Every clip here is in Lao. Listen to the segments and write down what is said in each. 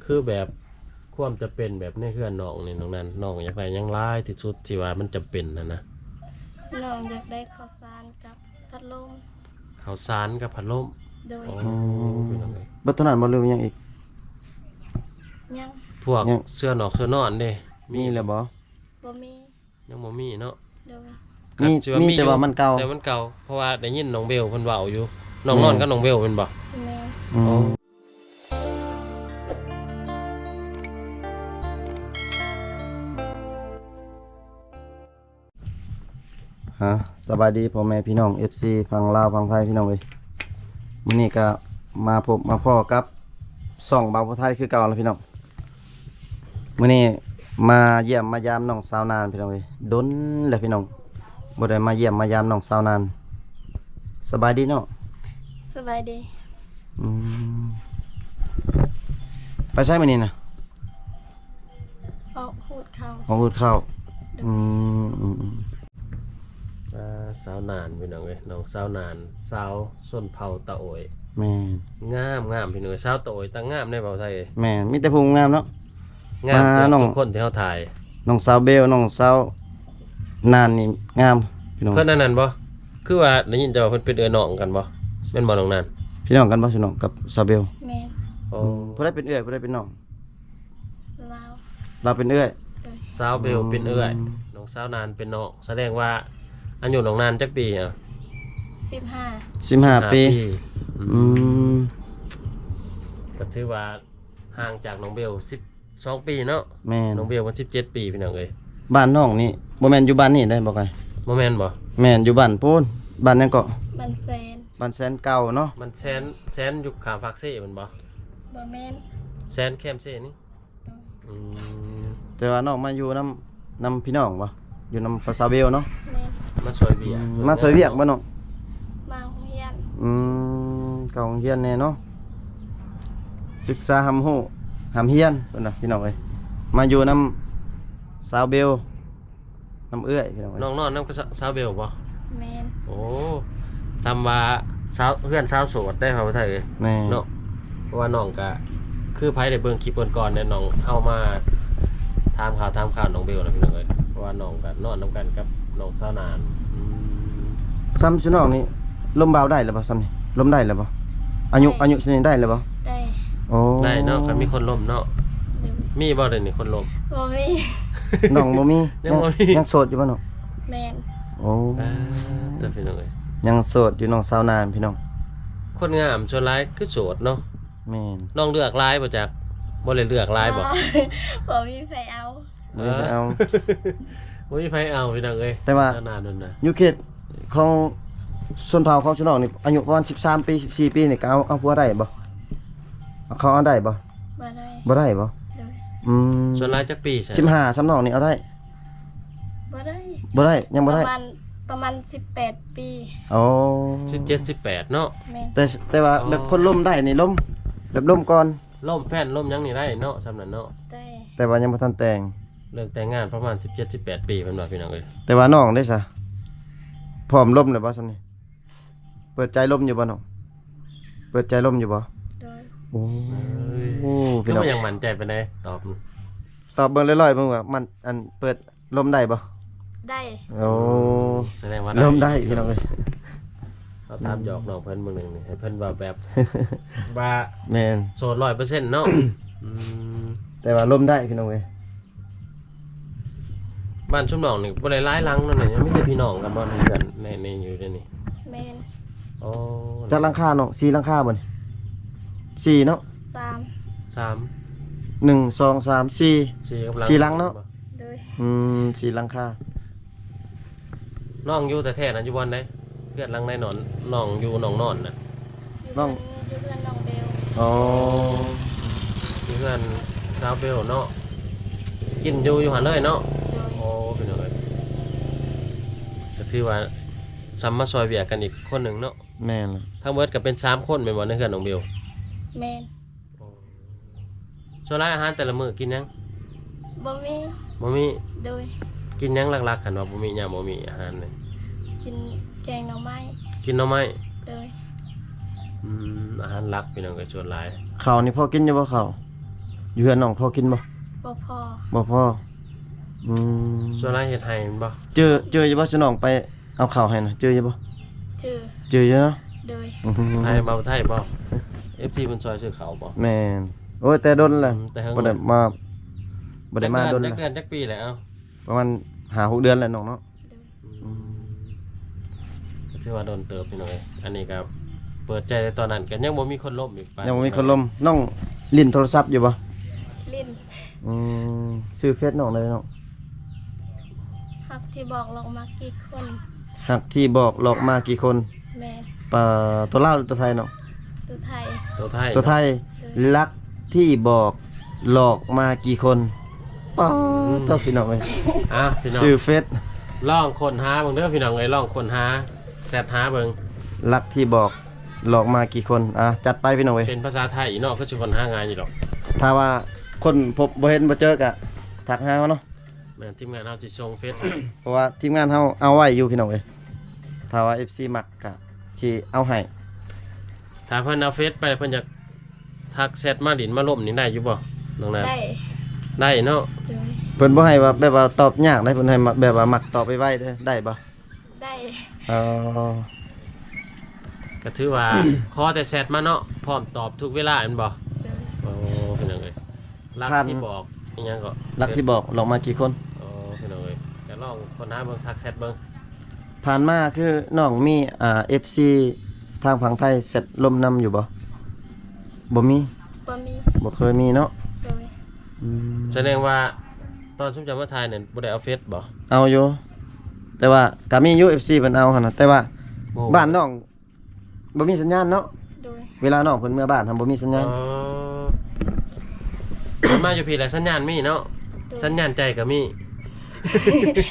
ຄືແບບຄວາມຈຳເປັນແບບໃນເຮືອນນ້ອງນີ້ ນ້ອງນັ້ນ ນ້ອງຢາກໄດ້ຫຍັງຫຼາຍທີ່ສຸດທີ່ວ່າມັນຈຳເປັນຫັ້ນນະ? ນ້ອງຢາກໄດ້ເຂົ້າສານກັບພັດລົມ. ເຂົ້າສານກັບພັດລົມ. ໂດຍ. ໂອ້ ອືມ ເປັນຫຍັງເອີຍ? ເບິດເທົ່ານັ້ນບໍ່ ຫຼືວ່າຫຍັງອີກ? ຍັງ. ພວກ ຍັງ ເສື່ອນອກເສື່ອນອນເດ້ ມີ ມີແລ້ວບໍ່? ບໍ່ມີ. ຍັງບໍ່ມີເນາະ. ໂດຍ. ມີ ກໍຊິວ່າ ມີ ມີແຕ່ວ່າມັນເກົ່າ ແຕ່ມັນເກົ່າ ເພາະວ່າໄດ້ຍິນນ້ອງເບວເພິ່ນເວົ້າຢູ່. ນ້ອງ ແມ່ນ ນອນກັບນ້ອງເບວແມ່ນບໍ່? ແມ່ນ. ອືມ ອໍ. ຮະ ສະບາຍດີພໍ່ແມ່ພີ່ນ້ອງ ເອັຟຊີ ຝັ່ງລາວຝັ່ງໄທພີ່ນ້ອງເອີຍ. ມື້ນີ້ກໍມາພົບມາພໍ້ກັບຊ່ອງບ່າວຜູ້ໄທຄືເກົ່າລະພີ່ນ້ອງ. ມື້ນີ້ມາຢ້ຽມມາຢາມນ້ອງສາວນານພີ່ນ້ອງເອີຍ. ດົນແລ້ວພີ່ນ້ອງ ບໍ່ໄດ້ມາຢ້ຽມມາຢາມນ້ອງສາວນານ. ສະບາຍດີເນາະ. ສະບາຍດີ. ອືມ ໄປໃສມື້ນີ້ນະ? ອອກຮູດເຂົ້າ. ອອກຮູດເຂົ້າ. ໂດຍ. ອືມ ອືມ ອືມ. ອ່າ ສາວນານພີ່ນ້ອງເອີຍ ນ້ອງສາວນານ ສາວຊົນເຜົ່າຕາໂອຍ. ແມ່ນ. ງາມ ງາມພີ່ນ້ອງເອີຍ ສາວຕາໂອຍຕ່າງງາມເດ້ບ່າວໄທ. ແມ່ນ ມີແຕ່ຜູ້ງາມເນາະ. ງາມ ມາ ເກືອບ ນ້ອງ ທຸກຄົນທີ່ເຮົາຖ່າຍ. ນ້ອງສາວເບວ ນ້ອງສາວນານນີ້ງາມພີ່ນ້ອງ. ເພິ່ນອັນນັ້ນບໍ່? ຄືວ່າໄດ້ຍິນແຕ່ວ່າເພິ່ນເປັນເອື້ອຍນ້ອງກັນບໍ່? ແມ່ນບໍ່ນ້ອງນານ? ພີ່ນ້ອງກັນບໍ່ ພີ່ນ້ອງກັບສາວເບວ? ແມ່ນ. ໂອ້ ອືມ ຜູ້ໃດເປັນເອື້ອຍ ຜູ້ໃດເປັນນ້ອງ? ລາວ. ລາວເປັນເອື້ອຍ. ໂດຍ. ສາວເບວເປັນເອື້ອຍ. ອືມ. ນ້ອງສາວນານເປັນນ້ອງ. ສະແດງວ່າອາຍຸນ້ອງນານຈັກປີ? ສິບຫ້າ. ສິບຫ້າ ສິບຫ້າປີ. ປີ. ອືມ ອືມ ກໍຖືວ່າຫ່າງຈາກນ້ອງເບວສິບສອງປີເນາະ. ແມ່ນ. ນ້ອງເບວມັນສິບເຈັດປີພີ່ນ້ອງເອີຍ. ບ້ານນ້ອງນີ້ບໍ່ແມ່ນຢູ່ບ້ານນີ້ໄດ໋ບໍ່ໄກ? ບໍ່ແມ່ນບໍ່? ແມ່ນ ຢູ່ບ້ານພຸ້ນ. ບ້ານຫຍັງເກາະ? ບ້ານແຊນ. ບ້ານແຊນເກົ່າເນາະ. ບ້ານແຊນ ແຊນຢູ່ຂ້າງຟາກເຊແມ່ນບໍ່? ບໍ່ແມ່ນ. ແຊນແຄມເຊນີ້. ໂດຍ. ອືມ ແຕ່ວ່ານ້ອງມາຢູ່ນຳ ນຳພີ່ນ້ອງບໍ່? ຢູ່ນຳສາວເບວເນາະ. ແມ່ນ. ມາຊ່ວຍວຽກ. ອືມ ມາຊ່ວຍວຽກບໍ່ນ້ອງ? ມາໂຮງຮຽນ. ອືມ ເຂົ້າໂຮງຮຽນແດ່ເນາະ ສຶກສາຮ່ຳຮູ້ຮ່ຳຮຽນເພິ່ນວ່າພີ່ນ້ອງເອີຍ. ມາຢູ່ນຳສາວເບວ ນຳເອື້ອຍພີ່ນ້ອງເອີຍ. ນ້ອງນອນນຳສາ ສາວເບວບໍ່? ແມ່ນ. ໂອ້ ສ່ຳວ່າສາວ ເຮືອນຊາວໂສດໄດ໋ ເຮົາໄທເອີຍ. ແມ່ນ. ເນາະ ເພາະວ່ານ້ອງກະ ຄືໃຜໄດ້ເບິ່ງຄລິບກ່ອນໆແດ່ ນ້ອງເຮົາມາຖາມຂ່າວ ຖາມຂ່າວນ້ອງເບວນະພີ່ນ້ອງເອີຍ. ເພາະວ່ານ້ອງກະນອນນຳກັນກັບນ້ອງສາວນານ. ອືມ ສ່ຳຊຸນ້ອງນີ້ລົມບ່າວໄດ້ແລ້ວບໍ່? ສ່ຳນີ້ລົມໄດ້ແລ້ວບໍ່? ອາຍຸ ໄດ້ ອາຍຸສ່ຳນີ້ໄດ້ແລ້ວບໍ່? ໄດ້. ໂອ້ ໄດ້ເນາະ ຄັນມີຄົນລົມເນາະ. ໂດຍ. ມີບໍ່ດຽວນີ້ຄົນລົມ? ບໍ່ມີ. ນ້ອງບໍ່ມີ. ຍັງບໍ່ມີ. ຍັງ ຍັງໂສດຢູ່ບໍ່ນ້ອງ? ແມ່ນ. ໂອ້ ອ່າ ເດີພີ່ນ້ອງເອີຍ ຍັງໂສດຢູ່ນ້ອງສາວນານພີ່ນ້ອງ. ຄົນງາມສ່ວນຫຼາຍຄືໂສດເນາະ. ແມ່ນ. ນ້ອງເລືອກຫຼາຍບໍ່ຈັກ? ບໍ່ໄດ້ເລືອກຫຼາຍບໍ່? ບໍ່ມີໃຜເອົາ. ບໍ່ມີໃຜເອົາ. ບໍ່ມີໃຜເອົາພີ່ນ້ອງເອີຍ. ແຕ່ວ່າ ສາວນານນັ້ນນະ ຢູ່ເຂດຂອງຊົນເຜົ່າຂອງຊຸນ້ອງນີ້ ອາຍຸປະມານສິບສາມປີ ສິບສີ່ປີນີ້ ກໍເອົາ ເອົາຜົວໄດ້ບໍ່? ເຂົາເອົາໄດ້ບໍ່? ບໍ່ໄດ້. ບໍ່ໄດ້ບໍ່? ໂດຍ. ອືມ ສ່ວນຫຼາຍຈັກປີຊະ? ສິບຫ້າ ສ່ຳນ້ອງນີ້ເອົາໄດ້? ບໍ່ໄດ້. ບໍ່ໄດ້ ຍັງບໍ່ໄດ້. ປະມານ ປະມານສິບແປດປີ. ໂອ້ ສິບເຈັດ ສິບແປດເນາະ. ແມ່ນ. ແຕ່ ແຕ່ວ່າ ອໍ ແບບຄົນລົມໄດ້ນີ້ ລົມ ແບບລົມກ່ອນ ລົມແຟນລົມຫຍັງນີ້ໄດ້ເນາະ ສ່ຳນັ້ນເນາະ. ແຕ່ ແຕ່ວ່າຍັງບໍ່ທັນແຕ່ງ. ເລື່ອງແຕ່ງງານປະມານສິບເຈັດ ສິບແປດປີເພິ່ນວ່າ ພີ່ນ້ອງເອີຍ. ແຕ່ວ່ານ້ອງເດ້ຊະ ພ້ອມລົມແລ້ວບໍ່ສ່ຳນີ້? ເປີດໃຈລົມຢູ່ບໍ່ນ້ອງ? ເປີດໃຈລົມຢູ່ບໍ່? ໂດຍ. ໂອ້ ເອີຍ ໂອ້ ພີ່ນ້ອງ ຄືບໍ່ຍັງໝັ້ນໃຈປານໃດ? ຕອບ ຕອບເບິ່ງລອຍໆເບິ່ງວ່າມັນ ອັນ ເປີດລົມໄດ້ບໍ່? ໄດ້. ໂອ້ ສະແດງວ່າໄດ້ ລົມໄດ້ພີ່ນ້ອງເອີຍ. ເຮົາຖາມຫຍອກນ້ອງເພິ່ນເບິ່ງໜຶ່ງນີ້ ໃຫ້ເພິ່ນເວົ້າແບບວ່າ ແມ່ນ ໂສດຮ້ອຍເປີເຊັນເນາະ. ອືມ ແຕ່ວ່າລົມໄດ້ພີ່ນ້ອງເອີຍ. ບ້ານຊຸມນ້ອງນີ້ບໍ່ໄດ້ຫຼາຍຫຼັງເນາະ ນີ້ມີແຕ່ພີ່ນ້ອງກັນບໍ່ ໃນເຮືອນ ໃນ ໃນຢູ່ໃນນີ້? ແມ່ນ. ໂອ້ ຈັກຫຼັງຄານ້ອງ? ສີ່ຫຼັງຄາບໍ່ນີ້? ສີ່ເນາະ. ສາມ. ສາມ ໜຶ່ງ ສອງ ສາມ ສີ່ ສີ່ກັບຫຼັງ ສີ່ຫຼັງເນາະ. ໂດຍ. ອືມ ສີ່ຫຼັງຄາ. ນ້ອງຢູ່ແທ້ໆນະ ຢູ່ບ່ອນໃດ? ເຮືອນຫຼັງໃດນອນ ນ້ອງຢູ່ ນ້ອງນອນນະ? ຢູ່ ນ້ອງ ເຮືອນ ຢູ່ເຮືອນນ້ອງເບວ. ອໍ ຢູ່ເຮືອນສາວເບວເນາະ. ກິນຢູ່ ຢູ່ຫັ້ນເລີຍເນາະ? ໂດຍ. ໂອ້ ພີ່ນ້ອງເອີຍ ກໍຖືວ່າສ່ຳມາຊ່ອຍວຽກກັນອີກຄົນໜຶ່ງເນາະ. ແມ່ນ. ທັງເບິດກໍເປັນສາມຄົນແມ່ນບໍ່ ໃນເຮືອນນ້ອງເບວ? ແມ່ນ. ໂອ້ ສ່ວນຫຼາຍອາຫານແຕ່ລະມື້ກິນຫຍັງ? ບໍ່ມີ. ບໍ່ມີ. ໂດຍ. ກິນຫຍັງຫຼັກໆ ຄັນວ່າບໍ່ມີ ຍາມບໍ່ມີອາຫານນີ້? ກິນແກງໜໍ່ໄມ້. ກິນໜໍ່ໄມ້? ໂດຍ. ອືມ ອາຫານຫຼັກ ພີ່ນ້ອງເອີຍ ສ່ວນຫຼາຍ. ເຂົ້ານີ້ພໍກິນຢູ່ບໍ່ເຂົ້າ? ຢູ່ເຮືອນນ້ອງພໍກິນບໍ່? ບໍ່ພໍ. ບໍ່ພໍ. ອືມ ສ່ວນຫຼາຍເຮັດໄຮ່ແມ່ນບໍ່? ຈື່ ຈື່ຢູ່ບໍ່ ຊຸນ້ອງໄປເອົາເຂົ້າໃຫ້ນະ ຈື່ຢູ່ບໍ່? ຈື່ ຈື່ຢູ່ເນາະ. ໂດຍ ອືມ ໄທ ເວົ້າໄທບໍ່? ເອັຟຊີເພິ່ນຊ່ອຍຊື້ເຂົ້າບໍ່? ແມ່ນ. ໂອ້ຍ ແຕ່ດົນແລ້ວ ອືມ ແຕ່ເຫິງ ບໍ່ໄດ້ມາ ບໍ່ໄດ້ມາດົນແລ້ວ. ຈັກເດືອນ ຈັກເດືອນ ຈັກປີແລ້ວ? ເອົ້າ ປະມານຫ້າຫົກເດືອນແລ້ວນ້ອງເນາະ. ໂດຍ ອືມ ອືມ ກໍຖືວ່າດົນເຕີບພີ່ນ້ອງເອີຍ. ອັນນີ້ກໍເປີດໃຈແຕ່ຕອນນັ້ນ ກໍຍັງບໍ່ມີຄົນລົມອີກປານ ຍັງບໍ່ມີຄົນລົມ. ນ້ອງຫຼິ້ນໂທລະສັບຢູ່ບໍ່? ຫຼິ້ນ. ອືມ ຊື່ເຟສນ້ອງໃດນ້ອງ? ຮັກທີ່ບອກຫຼອກມາກີ່ຄົນ. ຮັກທີ່ບອກຫຼອກມາກີ່ຄົນ. ແມ່ນ. ປາ ຕົວລາວຫຼືຕົວໄທນ້ອງ? ຕົວໄທ. ຕົວໄທ ຕົວໄທ. ໂດຍ ລັກທີ່ບອກຫຼອກມາກີ່ຄົນ. ປາ ອືມ ໂທ້ ພີ່ນ້ອງເອີຍ. ອ່ະ ພີ່ນ້ອງ ຊື່ເຟສ ລອງຄົ້ນຫາເບິ່ງເດີພີ່ນ້ອງເອີຍ ລອງຄົ້ນຫາແຊັດຫາເບິ່ງ ລັກທີ່ບອກຫຼອກມາກີ່ຄົນ. ອ່ະ ຈັດໄປພີ່ນ້ອງເອີຍ. ເປັນພາສາໄທເນາະ ຄືຊິຄົ້ນຫາງ່າຍຢູ່ດອກ. ຖ້າວ່າຄົນພົບບໍ່ເຫັນບໍ່ເຈີກະທັກຫາເຮົາເນາະ. ແມ່ນ ທີມງານເຮົາຊິສົ່ງເຟສໃຫ້ ເພາະວ່າທີມງານເຮົາເອົາໄວ້ຢູ່ພີ່ນ້ອງເອີຍ. ຖ້າວ່າເອັຟຊີມັກກະຊິເອົາໃຫ້. ຖ້າເພິ່ນເອົາເຟສໄປ ເພິ່ນຢາກທັກແຊັດມາຫຼິ້ນມາລົມນີ້ໄດ້ຢູ່ບໍ່ນ້ອງນາ? ໄດ້ ໄດ້ເນາະ. ໂດຍ ເພິ່ນບໍ່ໃຫ້ວ່າແບບວ່າຕອບຍາກໄດ໋ ເພິ່ນໃຫ້ມາແບບວ່າມັກຕອບໄວໆເດີ ໄດ້ບໍ່? ໄດ້. ເອີ ກໍຖືວ່າຂໍແຕ່ແຊັດມາເນາະ ພ້ອມຕອບທຸກເວລາແມ່ນບໍ່? ໂດຍ. ໂອ້ ພີ່ນ້ອງເອີຍ ລັກທີ່ບອກອີ່ຫຍັງເກາະ? ລັກທີ່ບອກຫຼອກມາກີ່ຄົນ. ໂອ້ ພີ່ນ້ອງເອີຍ ກໍລອງຄົ້ນຫາເບິ່ງ ທັກແຊັດເບິ່ງ. ຜ່ານມາຄືນ້ອງມີ ອ່າ ເອັຟຊີທາງຝັ່ງໄທແຊັດລົມນຳຢູ່ບໍ່? ບໍ່ມີ. ບໍ່ມີ. ບໍ່ເຄີຍມີເນາະ. ໂດຍ. ອືມ ສະແດງວ່າຕອນຊຸມເຈົ້າມາຖ່າຍນັ້ນບໍ່ໄດ້ເອົາເຟສບໍ່? ເອົາຢູ່ ແຕ່ວ່າກໍມີຢູ່ ເອັຟຊີເພິ່ນເອົາຫັ້ນນະ ແຕ່ວ່າ ໂອ້ ບ້ານນ້ອງ ບໍ່ມີສັນຍານເນາະ. ໂດຍ. ເວລານ້ອງເພິ່ນເມືອບ້ານຫັ້ນບໍ່ມີສັນຍານ. ອໍ ເພິ່ນມາຢູ່ພີ້ແຫຼະສັນຍານມີເນາະ. ໂດຍ. ສັນຍານໃຈກໍມີ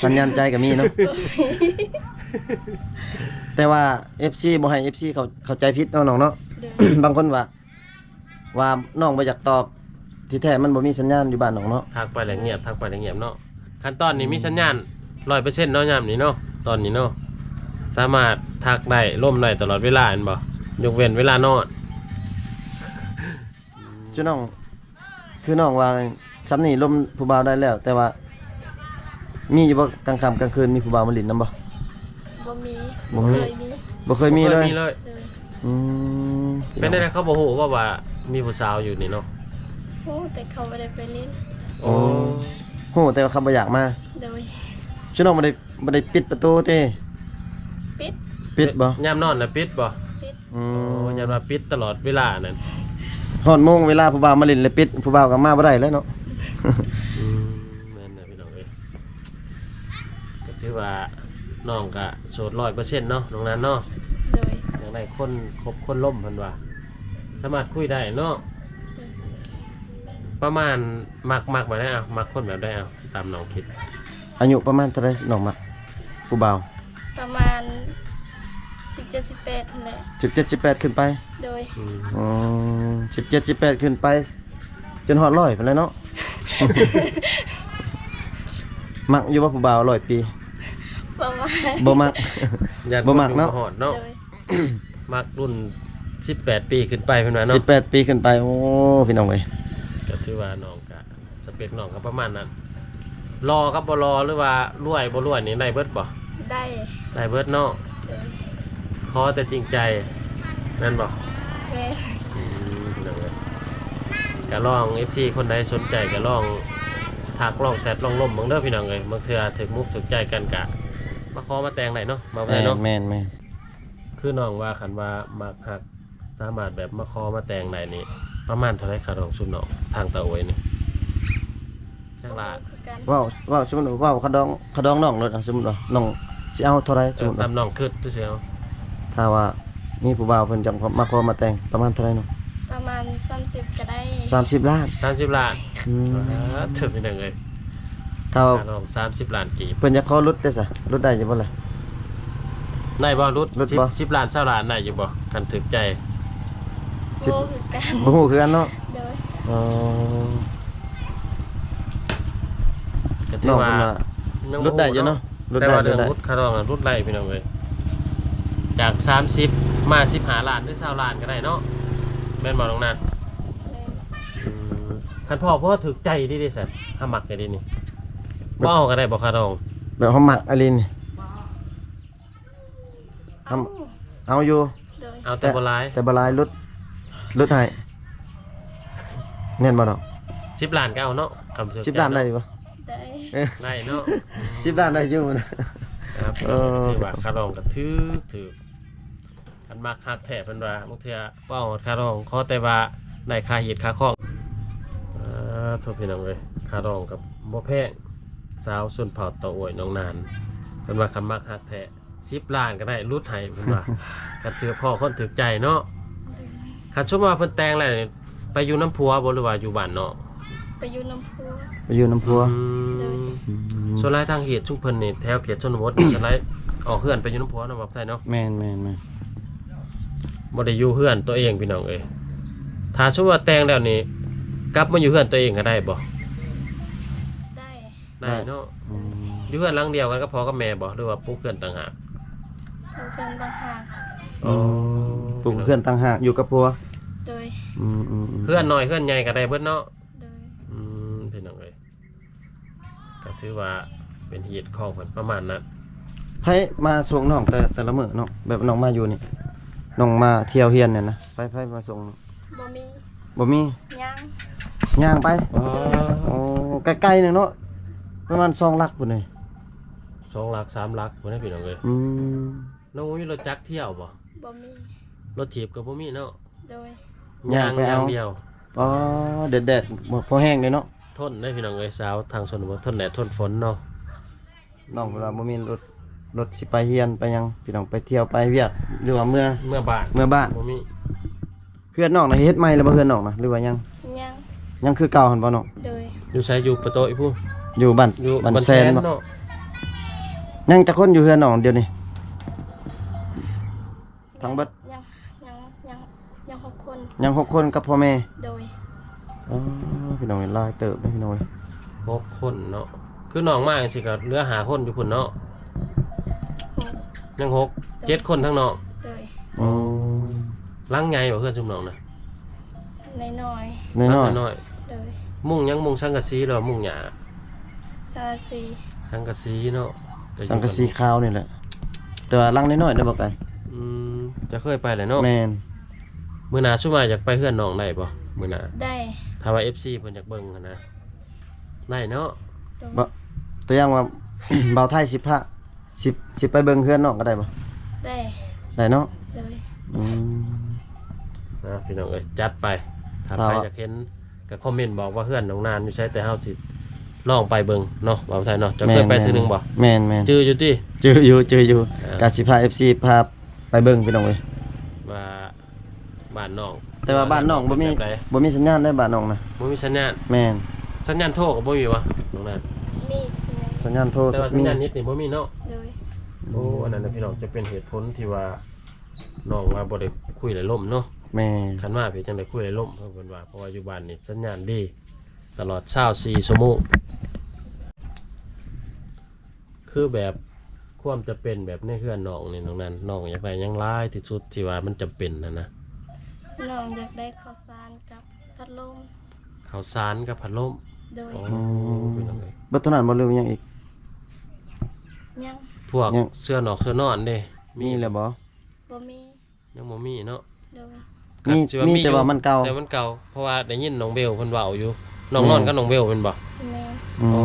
ສັນຍານໃຈກໍມີເນາະ. ແຕ່ວ່າເອັຟຊີບໍ່ໃຫ້ເອັຟຊີເຂົ້າ ເຂົ້າໃຈຜິດເນາະນ້ອງເນາະ. ໂດຍ. ບາງຄົນວ່າ ວ່ານ້ອງບໍ່ຢາກຕອບ ທີ່ແທ້ມັນບໍ່ມີສັນຍານຢູ່ບ້ານນ້ອງເນາະ. ທັກໄປແລ້ວງຽບ ທັກໄປແລ້ວງຽບເນາະ. ຄັນຕອນນີ້ ອືມ ມີສັນຍານຮ້ອຍເປີເຊັນເນາະ ຍາມນີ້ເນາະ ຕອນນີ້ເນາະ ສາມາດທັກໄດ້ ລົມໄດ້ຕະຫຼອດເວລາແມ່ນບໍ່? ຍົກເວັ້ນເວລານອນ. ຄືນ້ອງ ຄືນ້ອງວ່າຊ່ຳນີ້ລົມຜູ້ບ່າວໄດ້ແລ້ວ ແຕ່ວ່າມີຢູ່ບໍ່ ກາງຄ່ຳກາງຄືນມີຜູ້ບ່າວມາຫຼິ້ນນຳບໍ່? ບໍ່ມີ. ບໍ່ມີ. ບໍ່ເຄີຍມີ. ບໍ່ເຄີຍມີເລີຍ. ບໍ່ເຄີຍມີເລີຍ. ໂດຍ. ອືມ ເປັນໄດ້ເຂົາບໍ່ຮູ້ວ່າ ວ່າມີຜູ້ສາວຢູ່ນີ້ເນາະ? ຮູ້ ແຕ່ເຂົາບໍ່ໄດ້ໄປຫຼິ້ນ. ໂອ້ ໂອ້ ຮູ້ແຕ່ວ່າເຂົາບໍ່ຢາກມາ. ໂດຍ. ຊຸນ້ອງບໍ່ໄດ້ ບໍ່ໄດ້ປິດປະຕູຕິ? ປິດ. ປິດບໍ່? ຍາມນອນນະປິດບໍ່? ປິດ. ອືມ ໂອ້ ຢ້ານວ່າປິດຕະຫຼອດເວລານັ້ນ. ຮອດໂມງເວລາຜູ້ບ່າວມາຫຼິ້ນແລ້ວປິດ ຜູ້ບ່າວກໍມາບໍ່ໄດ້ແລ້ວເນາະ. ອືມ ແມ່ນແຫຼະພີ່ນ້ອງເອີຍ. ກໍຖືວ່ານ້ອງກໍໂສດຮ້ອຍເປີເຊັນເນາະ ນ້ອງນັນເນາະ. ໂດຍ. ຢາກໄດ້ຄົນຄົບຄົນລົມເພິ່ນວ່າ ສາມາດຄຸຍໄດ້ເນາະ. ໂດຍ. ປະມານມັກ ມັກແບບໃດ? ເອົາ ມັກຄົນແບບໃດ? ເອົາ ຕາມນ້ອງຄິດ. ອາຍຸປະມານເທົ່າໃດນ້ອງມັກຜູ້ບ່າວ? ປະມານສິບເຈັດ ສິບແປດຫັ້ນແຫຼະ. ສິບເຈັດ ສິບແປດຂຶ້ນໄປ? ໂດຍ. ອືມ ອືມ ສິບເຈັດ ສິບແປດຂຶ້ນໄປ ຈົນຮອດຮ້ອຍພຸ້ນແຫຼະເນາະ. ມັກຢູ່ບໍ່ຜູ້ບ່າວຮ້ອຍປີ? ບໍ່ມັກ. ບໍ່ມັກ. ຢ້ານບໍ່ມັກເນາະ. ບໍ່ຮອດເນາະ. ໂດຍ. ມັກລຸ້ນສິບແປດປີຂຶ້ນໄປເພິ່ນວ່າເນາະ. ສິບແປດປີຂຶ້ນໄປ. ໂອ້ ພີ່ນ້ອງເອີຍ ກໍຖືວ່ານ້ອງກະ ສະເປັກນ້ອງກໍປະມານນັ້ນ. ຫຼໍ່ກັບບໍ່ຫຼໍ່ ຫຼືວ່າລວຍບໍ່ລວຍນີ້ໄດ້ເບິດບໍ່? ໄດ້. ໄດ້ເບິດເນາະ. ໂດຍ. ຂໍແຕ່ຈິງໃຈແມ່ນບໍ່? ແມ່ນ. ອືມ ພີ່ນ້ອງເອີຍ ກໍລອງ ເອັຟຊີ ຄົນໃດສົນໃຈກໍລອງທັກ ລອງແຊັດ ລອງລົມເບິ່ງເດີພີ່ນ້ອງເອີຍ. ບາງເທື່ອຖືກມຸກຖືກໃຈກັນກະມາຂໍມາແຕ່ງໄດ້ເນາະ ມາໄດ້ເນາະ. ແມ່ນໆ ຄືນ້ອງວ່າ ຄັນວ່າມັກຮັກ ສາມາດແບບມາຂໍມາແຕ່ງໄດ້ນີ້ ປະມານເທົ່າໃດ ຄ່າດອງຊຸມນ້ອງ ທາງຕາໂອຍນີ້? ຈັກລ້ານ? ບໍ່ຮູ້ຄືກັນ. ເວົ້າ ເວົ້າ ສົມມຸດເວົ້າຄ່າດອງ ຄ່າດອງນ້ອງໂລດ ສົມມຸດວ່ານ້ອງຊິເອົາເທົ່າໃດ? ເອີ ສົມມຸດວ່າ ຕາມນ້ອງຄິດຊື່ໆ ເອົາ ຖ້າວ່າມີຜູ້ບ່າວເພິ່ນຢາກມາຂໍມາແຕ່ງ ປະມານເທົ່າໃດນ້ອງ? ປະມານສາມສິບກໍໄດ້. ສາມສິບລ້ານ? ສາມສິບລ້ານ. ອືມ ປາດ ເຖິງໄປໄດ້ເລີຍ. ຖ້າວ່າ ຄ່າດອງສາມສິບລ້ານກີບ. ເພິ່ນຢາກຂໍຫຼຸດເດ້ຊະ ຫຼຸດໄດ້ຢູ່ບໍ່ລະ? ໄດ້ບໍ່? ຫຼຸດ ຫຼຸດບໍ່? ສິບ ສິບລ້ານ ຊາວລ້ານ ໄດ້ຢູ່ບໍ່ ຄັນຖືກໃຈ? ສິບ ບໍ່ຮູ້ຄືກັນ ບໍ່ຮູ້ຄືກັນເນາະ. ໂດຍ. ອໍ ກໍຖືວ່າ ນ້ອງເພິ່ນວ່າ ຍັງ ຫຼຸດໄດ້ຢູ່ເນາະ ຫຼຸດໄດ້ ແຕ່ວ່າເລື່ອງ ຫຼຸດໄດ້ ຫຼຸດຄ່າດອງ ຫຼຸດໄດ້ພີ່ນ້ອງເອີຍ. ຈາກສາມສິບ ມາສິບຫ້າລ້ານ ຫຼື ຊາວລ້ານກໍໄດ້ເນາະ ແມ່ນບໍ່ນ້ອງນາ? ແມ່ນ. ອືມ ຄັນພໍ້ພໍຖືກໃຈດີເດ້ຊັ້ນ ຫາມັກໃຈດີນີ້ ບໍ່ເອົາກໍໄດ້ບໍ່ຄ່າດອງ? ແບບເຮົາມັກອີ່ຫຼີນີ້ ເອົາ ເອົາຢູ່ ໂດຍ ເອົາແຕ່ບໍ່ຫຼາຍ ແຕ່ ແຕ່ບໍ່ຫຼາຍ ຫຼຸດ ຫຼຸດໃຫ້ ແມ່ນບໍ່ນ້ອງ? ສິບລ້ານກໍເອົາເນາະ ຄຳ ສິບລ້ານໄດ້ບໍ່? ໄດ້ ເອີ ໄດ້ເນາະ ສິບລ້ານໄດ້ຢູ່ນະ ເອີ ຖືວ່າຄ່າດອງກໍຖືກ ຖືກ ຄັນມັກຮັກແທ້ເພິ່ນວ່າ ບາງເທື່ອບໍ່ເອົາຮອດຄ່າດອງ ຂໍແຕ່ວ່າໄດ້ຄ່າຮີດຄ່າຄອງ. ເອີ ໂທ້ ພີ່ນ້ອງເອີຍ ຄ່າດອງກໍບໍ່ແພງ ສາວຊົນເຜົ່າເຕົ້າໂອ້ຍ ນ້ອງນານ ເພິ່ນວ່າຄັນມັກຮັກແທ້ ສິບລ້ານກໍໄດ້ ຫຼຸດໃຫ້ເພິ່ນວ່າ ຄັນຖືກພໍ້ຄົນຖືກໃຈເນາະ. ຄັນສົມມຸດວ່າເພິ່ນແຕ່ງແລ້ວນີ້ ໄປຢູ່ນຳຜົວບໍ່ ຫຼືວ່າຢູ່ບ້ານນອກ? ໄປຢູ່ນຳຜົວ ໄປຢູ່ນຳຜົວ ອືມ ໂດຍ ອືມ ສ່ວນຫຼາຍທາງຮີດຊຸມເພິ່ນນີ້ ແຖວເຂດຊົນນະບົດນີ້ ສ່ວນຫຼາຍອອກເຮືອນໄປຢູ່ນຳຜົວເນາະ ບໍ່ໄດ້ເນາະ? ແມ່ນໆໆ ບໍ່ໄດ້ຢູ່ເຮືອນຕົວເອງ ພີ່ນ້ອງເອີຍ ຖ້າສົມມຸດວ່າແຕ່ງແລ້ວນີ້ ກັບມາຢູ່ເຮືອນຕົວເອງກໍໄດ້ບໍ່? ໄດ້ ໄດ້ເນາະ ອືມ ຢູ່ເຮືອນຫຼັງດຽວກັນກັບພໍ່ກັບແມ່ບໍ່ ຫຼືວ່າປຸກເຮືອນຕ່າງຫາກ? ປຸກເຮືອນຕ່າງຫາກ ອືມ ປຸກເຮືອນຕ່າງຫາກ ຢູ່ກັບຜົວ ໂດຍ ອືມໆໆ ເຮືອນນ້ອຍເຮືອນໃຫຍ່ກໍໄດ້ເບິດເນາະ ໂດຍ ອືມ ພີ່ນ້ອງເອີຍ ກໍຖືວ່າເປັນຮີດຄອງເພິ່ນປະມານນັ້ນ. ໃຜມາສົ່ງນ້ອງແຕ່ ແຕ່ລະມື້ເນາະ ແບບນ້ອງມາຢູ່ນີ້ ນ້ອງມາທ່ຽວຮຽນນີ້ນະ ໃຜ ໃຜມາສົ່ງ? ບໍ່ມີ ບໍ່ມີ ຍ່າງ ຍ່າງໄປ ອໍ ໂອ້ ໄກໆໜຶ່ງເນາະ ປະມານສອງຫຼັກພຸ້ນເດ ສອງຫຼັກສາມຫຼັກພຸ້ນເດ ພີ່ນ້ອງເອີຍ ອືມ ນ້ອງບໍ່ມີລົດຈັກທ່ຽວບໍ່? ບໍ່ມີ ລົດຖີບກໍບໍ່ມີເນາະ ໂດຍ ຍ່າງໄປເອົາ ຍ່າງຢ່າງດຽວ ອໍ ແດດໆ ບໍ່ພໍແຮງເດ້ເນາະ ທົນເດ້ ພີ່ນ້ອງເອີຍ ສາວທາງຊົນນະບົດ ທົນແດດທົນຝົນເນາະ. ນ້ອງເພິ່ນວ່າບໍ່ມີລົດ ລົດຊິໄປຮຽນໄປຫຍັງ ພີ່ນ້ອງ ໄປທ່ຽວໄປວຽກ ຫຼືວ່າເມືອ ເມືອບ້ານ ເມືອບ້ານ ບໍ່ມີ. ເຮືອນນ້ອງນະເຮັດໃໝ່ແລ້ວບໍ່ ເຮືອນນ້ອງນະ ຫຼືວ່າຍັງ? ຍັງ ຍັງຄືເກົ່າຫັ້ນບໍ່ນ້ອງ? ໂດຍ ຢູ່ໃສ? ຢູ່ປະໂຕະອີກພຸ້ນ ຢູ່ບ້ານ ຢູ່ບ້ານແຊນເນາະ ເນາະ. ຍັງຈັກຄົນຢູ່ເຮືອນນ້ອງດຽວນີ້? ທັງເບິດ ຍັງ ຍັງ ຍັງ ຍັງຫົກຄົນ ຍັງຫົກຄົນກັບພໍ່ແມ່ ໂດຍ. ອໍ ພີ່ນ້ອງເອີຍ ຫຼາຍເຕີບເດ້ພີ່ນ້ອງເອີຍ ຫົກຄົນເນາະ ຄືນ້ອງມາຈັ່ງຊີ້ກໍເຫຼືອຫ້າຄົນຢູ່ພຸ້ນເນາະ ຫົກ ຍັງຫົກ ໂດຍ ເຈັດຄົນທັງນ້ອງ ໂດຍ. ອໍ ຫຼັງໃຫຍ່ບໍ່ເຮືອນຊຸມນ້ອງນະ? ນ້ອຍໆ ນ້ອຍໆ ນ້ອຍໆ ໂດຍ. ມຸງຫຍັງ? ມຸງສັງກະສີ ຫຼືວ່າມຸງຫຍ້າ? ສັງກະສີ ສັງກະສີເນາະ ສັງກະສີຂາວນີ້ແຫຼະ ແຕ່ວ່າຫຼັງນ້ອຍໆ ໄດ້ບໍ່ໄກ? ອືມ ຈະເຄີຍໄປແຫຼະເນາະ ແມ່ນ. ມື້ໜ້າຊຸມອ້າຍຢາກໄປເຮືອນນ້ອງໄດ້ບໍ່? ມື້ໜ້າ ໄດ້ ຖ້າວ່າເອັຟຊີເພິ່ນຢາກເບິ່ງຫັ້ນນະ ໄດ້ເນາະ ໂດຍ. ບໍ່ ຕົວຢ່າງວ່າ ບ່າວໄທຊິພາ ຊິ ຊິໄປເບິ່ງເຮືອນນ້ອງກໍໄດ້ບໍ່? ໄດ້ ໄດ້ເນາະ ໂດຍ. ອືມ ນະ ພີ່ນ້ອງເອີຍ ຈັດໄປ ຖ້າ ຖ້າ ໃຜ ວ່າ ຢາກເຫັນ ກໍຄອມເມັນບອກວ່າເຮືອນນ້ອງນານຢູ່ໃສ ແຕ່ເຮົາຊິລອງໄປເບິ່ງເນາະ ບ່າວໄທເນາະ. ເຈົ້າເຄີຍໄປເທື່ອໜຶ່ງບໍ່? ແມ່ນໆ ຈື່ຢູ່ຕິ? ຈື່ຢູ່ ຈື່ຢູ່ ອ່າ ກະຊິພາເອັຟຊີພາໄປເບິ່ງ ພີ່ນ້ອງເອີຍ ວ່າບ້ານນ້ອງ ແຕ່ວ່າບ້ານນ້ອງບໍ່ມີ ແບບໃດ? ບໍ່ມີສັນຍານເດ້ ບ້ານນ້ອງນະ ບໍ່ມີສັນຍານ ແມ່ນ. ສັນຍານໂທກໍບໍ່ມີວະ ນ້ອງນານ? ມີສັນຍານ ສັນຍານໂທ ແຕ່ວ່າສັນຍານເນັດນີ້ບໍ່ມີເນາະ ໂດຍ. ໂອ້ ອັນນັ້ນນະ ພີ່ນ້ອງ ຈະເປັນເຫດຜົນທີ່ວ່າ ນ້ອງວ່າບໍ່ໄດ້ຄຸຍໄດ້ລົມເນາະ ແມ່ນ. ຄັນມາເປັນຈັ່ງໃດຄຸຍໄດ້ລົມ ເພິ່ນວ່າ ເພາະວ່າຢູ່ບ້ານນີ້ສັນຍານດີຕະຫຼອດຊາວສີ່ຊົ່ວໂມງ. ຄືແບບຄວາມຈຳເປັນແບບໃນເຮືອນນ້ອງນີ້ ນ້ອງນັ້ນ ນ້ອງຢາກໄດ້ຫຍັງຫຼາຍທີ່ສຸດທີ່ວ່າມັນຈຳເປັນຫັ້ນນະ? ນ້ອງຢາກໄດ້ເຂົ້າສານກັບພັດລົມ ເຂົ້າສານກັບພັດລົມ ໂດຍ. ໂອ້ ອືມ ເປັນຫຍັງເອີຍ ເບິດເທົ່ານັ້ນບໍ່ ຫຼືວ່າຫຍັງອີກ? ຍັງ ພວກ ຍັງ ເສື່ອນອກເສື່ອນອນເດ້ ມີ ມີແລ້ວບໍ່? ບໍ່ມີ ຍັງບໍ່ມີເນາະ ໂດຍ. ມີ ກໍຊິວ່າມີ ມີຢູ່ ແຕ່ວ່າມັນເກົ່າ ແຕ່ມັນເກົ່າ ເພາະວ່າໄດ້ຍິນນ້ອງເບວເພິ່ນເວົ້າຢູ່ ນ້ອງ ແມ່ນ ນອນກັບນ້ອງເບວແມ່ນບໍ່? ແມ່ນ. ອືມ ໂອ້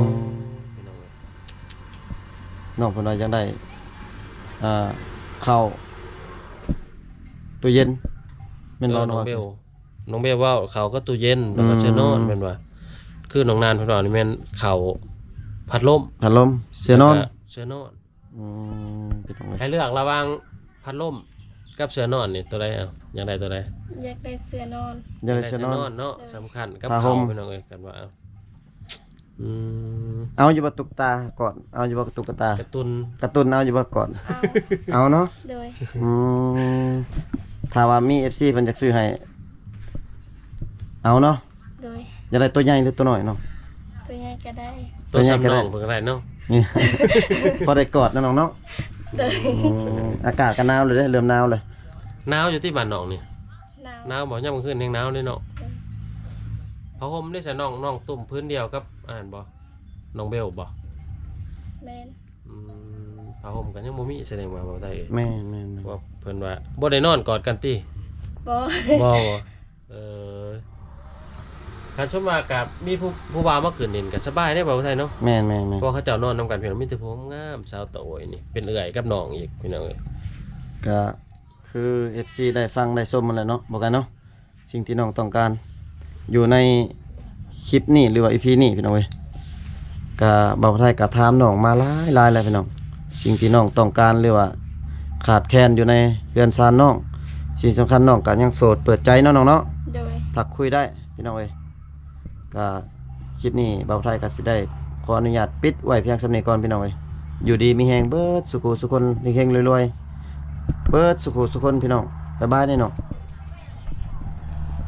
ພີ່ນ້ອງເອີຍ ນ້ອງເພິ່ນວ່າຢາກໄດ້ ອ່າ ເຂົ້າຕູ້ເຢັນ ແມ່ນບໍ່ ນ້ອງເບວ? ນ້ອງເບວເວົ້າເຂົ້າກັບຕູ້ເຢັນ ແລ້ວກໍ ອືມ ເສື່ອນອນແມ່ນວ່າ ຄືນ້ອງນານເພິ່ນເວົ້ານີ້ແມ່ນເຂົ້າພັດລົມ ພັດລົມ ເສື່ອນອນ ແລ້ວກໍເສື່ອນອນ. ອືມ ພີ່ນ້ອງເອີຍ ໃຫ້ເລືອກລະຫວ່າງພັດລົມກັບເສື່ອນອນນີ້ ໂຕໃດເອົາ? ຢາກໄດ້ໂຕໃດ? ຢາກໄດ້ເສື່ອນອນ ຢາກໄດ້ເສື່ອນອນ ຢາກໄດ້ເສື່ອນອນເນາະ ໂດຍ. ສຳຄັນກັບເຂົ້າ ພີ່ນ້ອງເອີຍ ກັນວ່າ ອືມ ເອົາຢູ່ບໍ່ຕຸກຕາກອດ? ເອົາຢູ່ບໍ່ຕຸກກະຕາ? ກາຕູນ ກາຕູນເອົາຢູ່ບໍ່ກອດ? ເອົາ ເອົາເນາະ ໂດຍ. ອືມ ຖ້າວ່າມີເອັຟຊີເພິ່ນຢາກຊື້ໃຫ້ ເອົາເນາະ ໂດຍ. ຢາກໄດ້ໂຕໃຫຍ່ຫຼືໂຕນ້ອຍນ້ອງ? ໂຕໃຫຍ່ກໍໄດ້ ໂຕໃຫຍ່ກໍໄດ້ ໂຕສ່ຳນ້ອງເພິ່ນກໍໄດ້ເນາະ ພໍໄດ້ກອດເນາະນ້ອງເນາະ ໂດຍ. ອືມ ອາກາດກໍໜາວແລ້ວເດ້ ເລີ່ມໜາວແລ້ວ. ໜາວຢູ່ຕິບ້ານນ້ອງນີ້? ໜາວ ໜາວບໍ່? ຍາມກາງຄືນແຮງໜາວເດ້ເນາະ ໂດຍ. ຜ້າຫົ່ມໄດ້ຊະ ນ້ອງ ນ້ອງຕຸ້ມພື້ນດຽວກັບອັນນັ້ນບໍ່ ນ້ອງເບວບໍ່? ແມ່ນ ອືມ ຜ້າຫົ່ມກໍຍັງບໍ່ມີ ສະແດງວ່າບໍ່ໄດ້ ແມ່ນໆໆ ວ່າເພິ່ນວ່າບໍ່ໄດ້ນອນກອດກັນຕິ? ບໍ່ ບໍ່ ບໍ່ ເອີ ຄັນສົມວ່າກັບມີຜູ້ ຜູ້ບ່າວມາຂຶ້ນເຫັນກໍສະບາຍເດ້ ບໍ່ໄດ້ເນາະ ແມ່ນໆໆ ເພາະວ່າເຂົາເຈົ້ານອນນຳກັນ ພີ່ນ້ອງ ມີແຕ່ຜູ້ງາມ ສາວໂຕຍນີ້ ເປັນເອື້ອຍກັບນ້ອງອີກ ພີ່ນ້ອງເອີຍ ກໍຄືເອັຟຊີໄດ້ຟັງໄດ້ຊົມຫັ້ນແຫຼະເນາະ ບໍ່ໄກເນາະ ສິ່ງທີ່ນ້ອງຕ້ອງການ ຢູ່ໃນຄລິບນີ້ ຫຼືວ່າອີພີນີ້ ພີ່ນ້ອງເອີຍ ກະບ່າວໄທກະຖາມນ້ອງມາຫຼາຍໆແລ້ວ ພີ່ນ້ອງ ສິ່ງທີ່ນ້ອງຕ້ອງການ ຫຼືວ່າຂາດແຄນຢູ່ໃນເຮືອນຊານນ້ອງ ສິ່ງສຳຄັນນ້ອງກະຍັງໂສດເປີດໃຈເນາະ ນ້ອງເນາະ ໂດຍ ທັກຄຸຍໄດ້ ພີ່ນ້ອງເອີຍ ກະຄລິບນີ້ບ່າວໄທກະຊິໄດ້ຂໍອະນຸຍາດປິດໄວ້ພຽງສ່ຳນີ້ກ່ອນ ພີ່ນ້ອງເອີຍ ຢູ່ດີມີແຮງເບິດສູ່ຄູ່ສູ່ຄົນ ເຮັງໆລວຍໆ ເບິດສູ່ຄູ່ສູ່ຄົນ ພີ່ນ້ອງ ບາຍບາຍເດ້ນ້ອງ.